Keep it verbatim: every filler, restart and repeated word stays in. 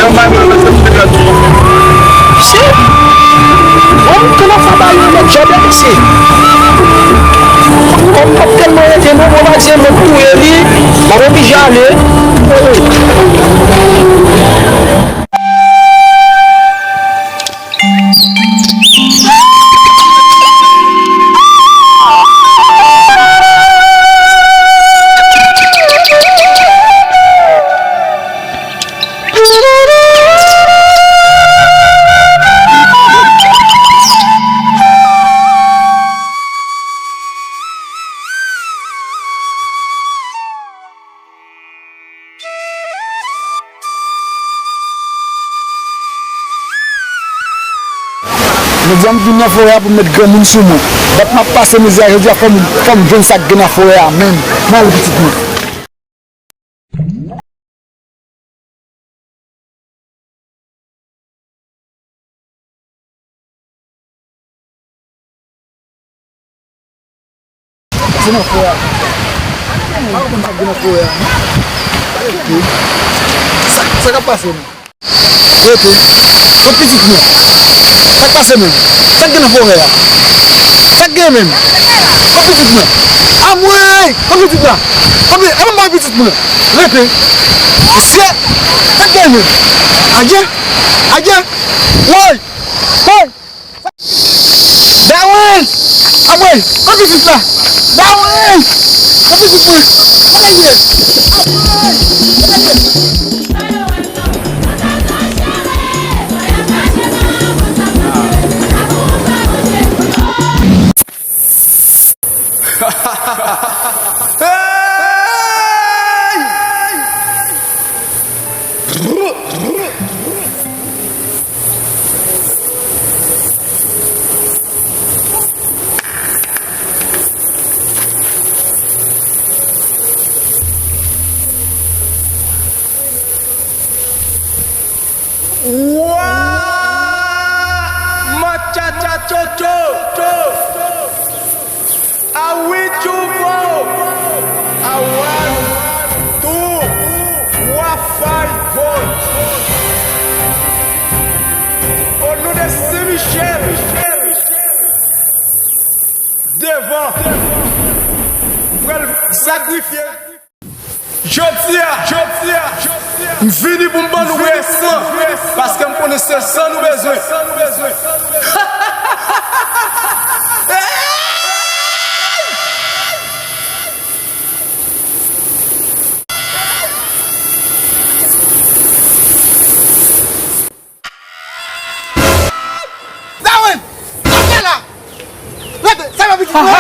Yon bay mwen mèt se mwen gad tou. Mesye, bon, kòman fè ba yo lòt jòb la, mesye? Kòm m p ap tèlman rete non, bon, va di m touye li, m ap oblije ale. Jodi a m vin nan forè a pou m met granmoun sou mwen. Dat m ap pase mizè a, jodi a fò m, fò m jwenn sa k gen nan forè a menm. Mwen ale pitit mwen. Sa k pase nan forè a? M pa konprann sa k gen nan forè a, non. Sa, sa k ap pase, non? Rete. Kot pitit mwen? Sa k pase menm? Sa k gen nan forè a? Sa k gen menm? Kot pitit mwen? Anmwey! Kot pitit la? Anmwey, anmwey, pitit mwen! Rete. Mesye! Sa k gen menm? Adje! Adje! Woy! Woy! Dawid! Anmwey! Kot pitit la? Dawid! Kot pitit mwen? Kote l ye? Anmwey! Kote l ye? Wa! Matchatcha tchotcho! Awi tchouvo! Awan tou! Wa fay bon! O non de Sen Michel! Devan! M pral sakrifye! Jodi a, jodi a, m vini pou m ban nou meyen san, paske m konnen se san nou bezwen. Darwin! Sa w fè la? Rete! Sa va pitit mwen!